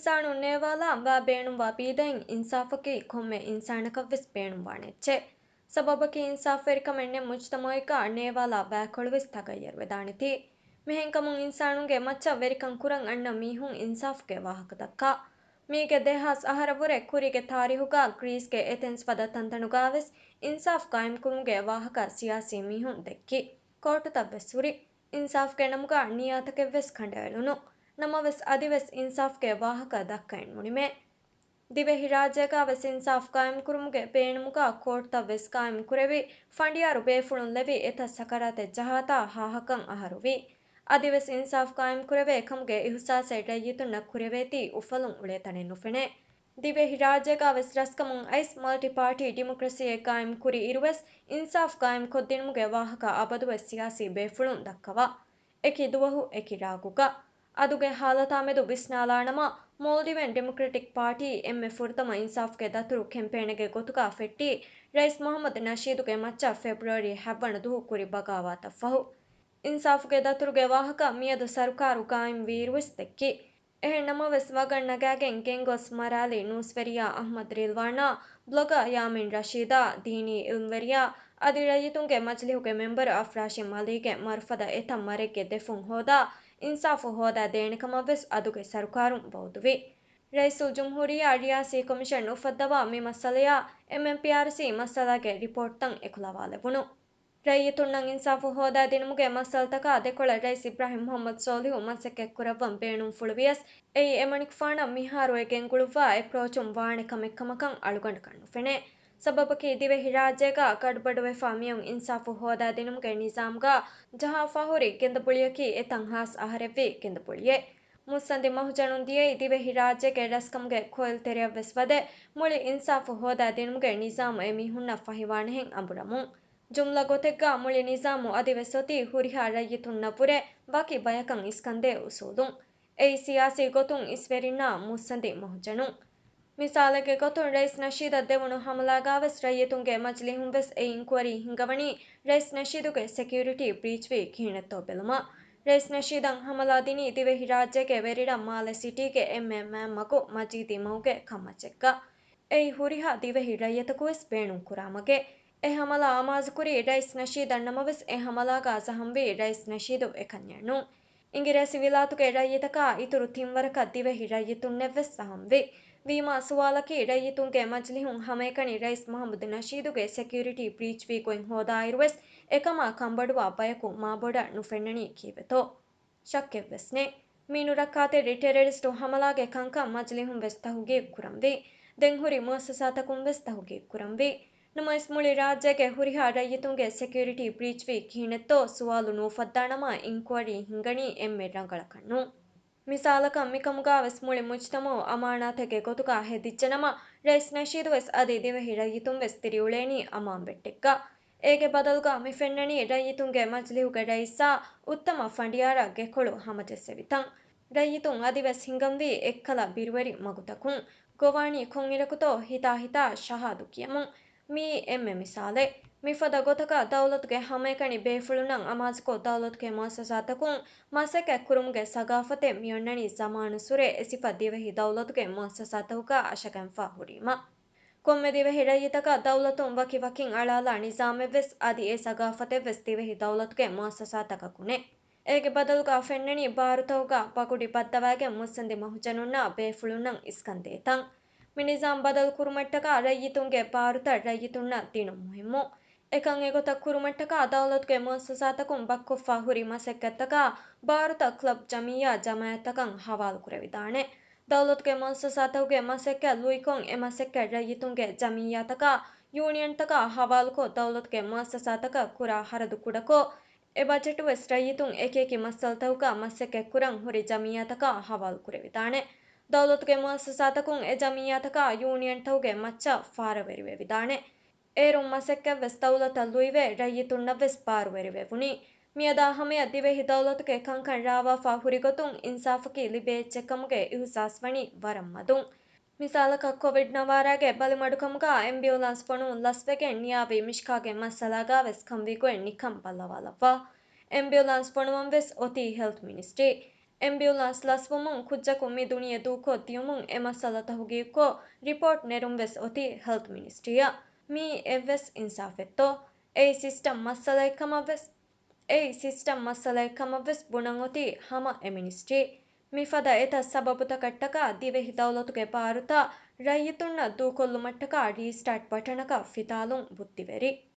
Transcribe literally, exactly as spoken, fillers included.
އިންސާނުން ނޭވާލާ ވައި ބޭނުންވާ ބީދައިން އިންސާފަކީ ކޮންމެ އިންސާނަކަށްވެސް ބޭނުންވާނެ އެއްޗެއް. ސަބަބަކީ އިންސާފުވެރިކަމެއް ނެތް މުޖްތަމަޢެއްގަ ނޭވާލާ ވައިކޮޅުވެސް ތަޣައްޔަރުވެދާނެތީ. މިހެންކަމުން އިންސާނުންގެ މައްޗަށް ވެރިކަން ކުރަން އަންނަ މީހުން އިންސާފުގެ ވާހަކަ ދައްކާ. މީގެ ދެހާސް އަހަރަށްވުރެ ކުރީގެ ތާރީހުގަ ގްރީސްގެ އެތެންސް ފަދަ ތަންތަނުގަވެސް އިންސާފު ޤާއިމްކުރުމުގެ ވާހަކަ ސިޔާސީ މީހުން ދެއްކި. ކޯޓުތައްވެސް ހުރި. އިންސާފުގެ ނަމުގަ ނިޔާތަކެއްވެސް ކަނޑައެޅުނު. ނަމަވެސް އަދިވެސް އިންސާފުގެ ވާހަކަ ދައްކައެއް ނުނިމޭ. ދިވެހިރާއްޖޭގަވެސް އިންސާފު ޤާއިމްކުރުމުގެ ބޭނުމުގަ ކޯޓުތައްވެސް ޤާއިމްކުރެވި، ފަނޑިޔާރު ބޭފުޅުން ލެވި އެތައް ސަކަރާތެއް ޖަހާތާ ހާހަކަން އަހަރުވި. އަދިވެސް އިންސާފު ޤާއިމްކުރެވޭ ކަމުގެ އިހުސާސެއް ރައްޔިތުންނަށް ކުރެވޭތީ އުފަލުން އުޅޭ ތަނެއް ނުފެނޭ. ދިވެހިރާއްޖޭގަވެސް ރަސްކަމުން އައިސް މަލްޓި ޕާޓީ ޑިމޮކްރަސީއެއް ޤާއިމްކުރި އިރުވެސް އިންސާފު ޤާއިމްކޮށްދިނުމުގެ ވާހަކަ އަބަދުވެސް ސިޔާސީ ބޭފުޅުން ދައްކަވާ. އެކި ދުވަހު އެކި ރާގުގަ. އަދުގެ ހާލަތާމެދު ވިސްނާލާނަމަ، މޯލްޑިވިއަން ޑިމޮކްރެޓިކް ޕާޓީ އެންމެ ފުރަތަމަ އިންސާފުގެ ދަތުރު ކެމްޕޭނެއްގެ ގޮތުގަ ފެއްޓީ ރައީސް މުޙައްމަދު ނަޝީދުގެ މައްޗަށް ފެބްރުއަރީ ހަތްވަނަ ދުވަހު ކުރި ބަޣާވާތަށް ފަހު. އިންސާފުގެ ދަތުރުގެ ވާހަކަ މިއަދު ސަރުކާރު ޤާއިމްވީއިރުވެސް ދެއްކި. އެހެން ނަމަވެސް، ވަގަށް ނަގާގެން ގެންގޮސް މަރާލި ނޫސްވެރިޔާ އަޙްމަދު ރިލްވާނާ، ބްލޮގަރ ޔާމީން ރަޝީދާ، ދީނީ އިލްމްވެރިޔާ، އަދި ރައްޔިތުންގެ މަޖިލިހުގެ މެމްބަރު އަފްރާޝީމް އަލީގެ މަރުފަދަ އެތައް މަރެއްގެ ދެފުން ހޯދާ، އިންސާފު ހޯދާ ދޭނެ ކަމަށްވެސް އަދުގެ ސަރުކާރުން ވައުދުވި. ރައީސުލްޖުމްހޫރިއްޔާ ރިޔާސީ ކޮމިޝަން އުފައްދަވާ މި މައްސަލަޔާ އެމްއެމްޕީއާރްސީ މައްސަލާގެ ރިޕޯޓްތައް އެކުލަވާލެވުނު. ރައްޔިތުންނަށް އިންސާފު ހޯދާދިނުމުގެ މައްސަލަތަކާ ދެކޮޅަށް ރައީސް އިބްރާހިމް މުޙައްމަދު ސޯލިހު މަސައްކަތްކުރައްވަން ބޭނުންފުޅުވިޔަސް، އެއީ އެމަނިކުފާނަށް މިހާރު އެ ގެންގުޅުއްވާ އެޕްރޯޗުން ވާނެ ކަމެއްކަމަކަށް އަޅުގަނޑަކަށް ނުފެނޭ. ސަބަބަކީ، ދިވެހިރާއްޖޭގަ ގަޑުބަޑުވެފާ މިއޮތް އިންސާފު ހޯދާދިނުމުގެ ނިޒާމްގަ ޖަހާފާހުރި ގެންދަބުޅިއަކީ އެތައް ހާސް އަހަރެއްވީ ގެންދަބުޅިއެއް. މުއްސަނދި މަހުޖަނުން ދިޔައީ ދިވެހިރާއްޖޭގެ ރަސްކަމުގެ ކޮއިލް ތެރެއަށްވެސް ވަދެ، މުޅި އިންސާފު ހޯދާދިނުމުގެ ނިޒާމު އެމީހުންނަށް ފަހިވާނެހެން އަނބުރަމުން. ޖުމްލަ ގޮތެއްގަ މުޅި ނިޒާމު އަދިވެސް އޮތީ ހުރިހާ ރައްޔިތުންނަށްވުރެ ވަކި ބަޔަކަށް އިސްކަންދޭ އުސޫލުން. އެއީ ސިޔާސީ ގޮތުން އިސްވެރިންނާ މުއްސަނދި މަހުޖަނުން. މިސާލެއްގެ ގޮތުން ރައީސް ނަޝީދަށް ދެވުނު ހަމަލާގަވެސް ރައްޔިތުންގެ މަޖިލީހުންވެސް އެ އިންކުއަރީ ހިންގަވަނީ ރައީސް ނަޝީދުގެ ސެކިއުރިޓީ ބްރީޗްވީ ކިހިނެއްތޯ ބެލުމަށް. ރައީސް ނަޝީދަށް ހަމަލާ ދިނީ ދިވެހިރާއްޖޭގެ ވެރިރަށް މާލެ ސިޓީގެ އެންމެ މާތް މަގު މަޖީދީ މަގުގެ ކަންމައްޗެއްގަ. އެއީ ހުރިހާ ދިވެހި ރައްޔަތަކުވެސް ބޭނުންކުރާ މަގެއް. އެ ހަމަލާ އަމާޒުކުރީ ރައީސް ނަޝީދަށް ނަމަވެސް، އެ ހަމަލާގަ ޒަހަމްވީ ރައީސް ނަޝީދު އެކަންޏެއް ނޫން. އިނގިރޭސިވިލާތުގެ ރައްޔިތަކާ އިތުރު ތިންވަރަކަށް ދިވެހި ރައްޔިތުންނެއްވެސް ޒަހަމްވި. ވީމާ ސުވާލަކީ، ރައްޔިތުންގެ މަޖިލިހުން ހަމައެކަނި ރައީސް މުޙައްމަދު ނަޝީދުގެ ސެކިއުރިޓީ ބްރީޗްވީ ގޮތް ހޯދާއިރުވެސް، އެކަމާ ކަންބޮޑުވާ ބަޔަކު މާބޮޑަށް ނުފެންނަނީ ކީއްވެތޯ؟ ޝައްކެއްވެސް ނެތް. މި ނުރައްކާތެރި ޓެރަރިސްޓު ހަމަލާގެ ކަންކަން މަޖިލިހުން ވެސް ތަހުގީގު ކުރަންވީ. ދެން ހުރި މުއައްސަސާތަކުން ވެސް ތަހުގީގު ކުރަންވީ. ނަމަވެސް، މުޅި ރާއްޖޭގެ ހުރިހާ ރައްޔިތުންގެ ސެކިއުރިޓީ ބްރީޗްވީ ކިހިނެއްތޯ ސުވާލު ނުއުފައްދާނަމަ، އިންކުއަރީ ހިންގަނީ އެންމެ ރަނގަޅަކަށް ނޫން. މިސާލަކަށް، މިކަމުގަވެސް މުޅި މުޖްތަމަޢު އަމާނާތެއްގެ ގޮތުގަ ހެދިއްޖެނަމަ، ރައީސް ނަޝީދުވެސް އަދި ދިވެހި ރައްޔިތުންވެސް ދިރިއުޅޭނީ އަމާންވެއްޓެއްގަ. އޭގެ ބަދަލުގަ މި ފެންނަނީ ރައްޔިތުންގެ މަޖިލިހުގެ ރައީސާ އުއްތަމަ ފަނޑިޔާރަށް ގެކޮޅު ހަމަޖެއްސެވިތަން. ރައްޔިތުން އަދިވެސް ހިނގަންވީ އެއްކަލަ ބިރުވެރި މަގުތަކުން. ގޮވާނީ ކޮންއިރަކުތޯ ހިތާ ހިތާ ޝަހާދު ކިޔަމުން. މިއީ އެންމެ މިސާލެއް. މިފަދަ ގޮތަކަށް ދައުލަތުގެ ހަމައެކަނި ބޭފުޅުންނަށް އަމާޒުކޮށް، ދައުލަތުގެ މުއައްސަސާތަކުން މަސައްކަތް ކުރުމުގެ ސަގާފަތެއް މިއޮންނަނީ ޒަމާނުއްސުރެ އެ ސިފަ ދިވެހި ދައުލަތުގެ މުއައްސަސާތަކުގަ އަށަގަންފާ ހުރީމަ. ކޮންމެ ދިވެހި ރައްޔިތަކަށް ދައުލަތުން ވަކި ވަކިން އަޅާލާ ނިޒާމެއްވެސް އަދި އެ ސަގާފަތެއްވެސް ދިވެހި ދައުލަތުގެ މުއައްސަސާތަކަކު ނެތް. އޭގެ ބަދަލުގަ ފެންނަނީ ބާރުތަކުގަ ބަގުޑި ބައްދަވައިގެން މުއްސަނދި މަހުޖަނުންނާ ބޭފުޅުންނަށް އިސްކަންދޭ ތަން. މި ނިޒާމް ބަދަލު ކުރުމަށްޓަކާ ރައްޔިތުންގެ ބާރުތައް ރައްޔިތުންނަށް ދިނުން މުހިއްމު. އެކަން އެގޮތަށް ކުރުމަށްޓަކާ ދައުލަތުގެ މުއައްސަސާތަކުން ބައްކޮށްފާ ހުރި މަސައްކަތްތަކާ ބާރުތައް ކްލަބް، ޖަމިއްޔާ، ޖަމާއަތްތަކަށް ހަވާލު ކުރެވިދާނެ. ދައުލަތުގެ މުއައްސަސާތަކުގެ މަސައްކަތް ލުއިކޮށް، އެ މަސައްކަތް ރައްޔިތުންގެ ޖަމިއްޔާތަކާ، ޔޫނިއަންތަކާ ހަވާލުކޮށް، ދައުލަތުގެ މުއައްސަސާތަކަށް ކުރާ ހަރަދު ކުޑަކޮށް، އެ ބަޖެޓުވެސް ރައްޔިތުން އެކިއެކި މައްސަލަތަކުގަ މަސައްކަތްކުރަން ހުރި ޖަމިއްޔާތަކާ ހަވާލު ކުރެވިދާނެ. ދައުލަތުގެ މުއައްސަސާތަކުން އެ ޖަމިއްޔާތަކާ ޔޫނިއަންތަކުގެ މައްޗަށް ފާރަވެރިވެވިދާނެ. އޭރުން މަސައްކަތްވެސް ދައުލަތަށް ލުއިވެ، ރައްޔިތުންނަށްވެސް ބާރުވެރިވެވުނީ. މިއަދާ ހަމަޔަށް ދިވެހި ދައުލަތުގެ ކަންކަން ރާވާފާ ހުރިގޮތުން އިންސާފަކީ ލިބޭ އެއްޗެއްކަމުގެ އިހުސާސްވަނީ ވަރަށް މަދުން. މިސާލަކަށް، ކޮވިޑް ނަވާރާގެ ބަލިމަޑުކަމުގަ އެމްބިއުލާންސް ފޮނުވުން ލަސްވެގެން ނިޔާވި މިޝްކާގެ މައްސަލާގަވެސް ކަންވީގޮތް ނިކަން ބައްލަވާލައްވާ. އެމްބިއުލާންސް ފޮނުވަންވެސް އޮތީ ހެލްތް މިނިސްޓްރީ. އެމްބިއުލާންސް ލަސްވުމުން ކުއްޖަކު މި ދުނިޔެ ދޫކޮށް ދިޔުމުން އެ މައްސަލަ ތަހުގީގުކޮށް ރިޕޯޓް ނެރުން ވެސް އޮތީ ހެލްތް މިނިސްޓްރީއަށް. މިއީ އެއްވެސް އިންސާފެއްތޯ؟ އެއީ ސިސްޓަމް މައްސަލައެއް ކަމަށް ވެސް، އެއީ ސިސްޓަމް މައްސަލައެއް ކަމަށް ވެސް ބުނަން އޮތީ ހަމަ އެ މިނިސްޓްރީ. މިފަދަ އެތައް ސަބަބުތަކަށްޓަކާ ދިވެހި ދައުލަތުގެ ބާރުތައް ރައްޔިތުންނަށް ދޫކޮށްލުމަށްޓަކާ ރީސްޓާޓް ބަޓަނަކަށް ފިތާލުން ބުއްދިވެރި.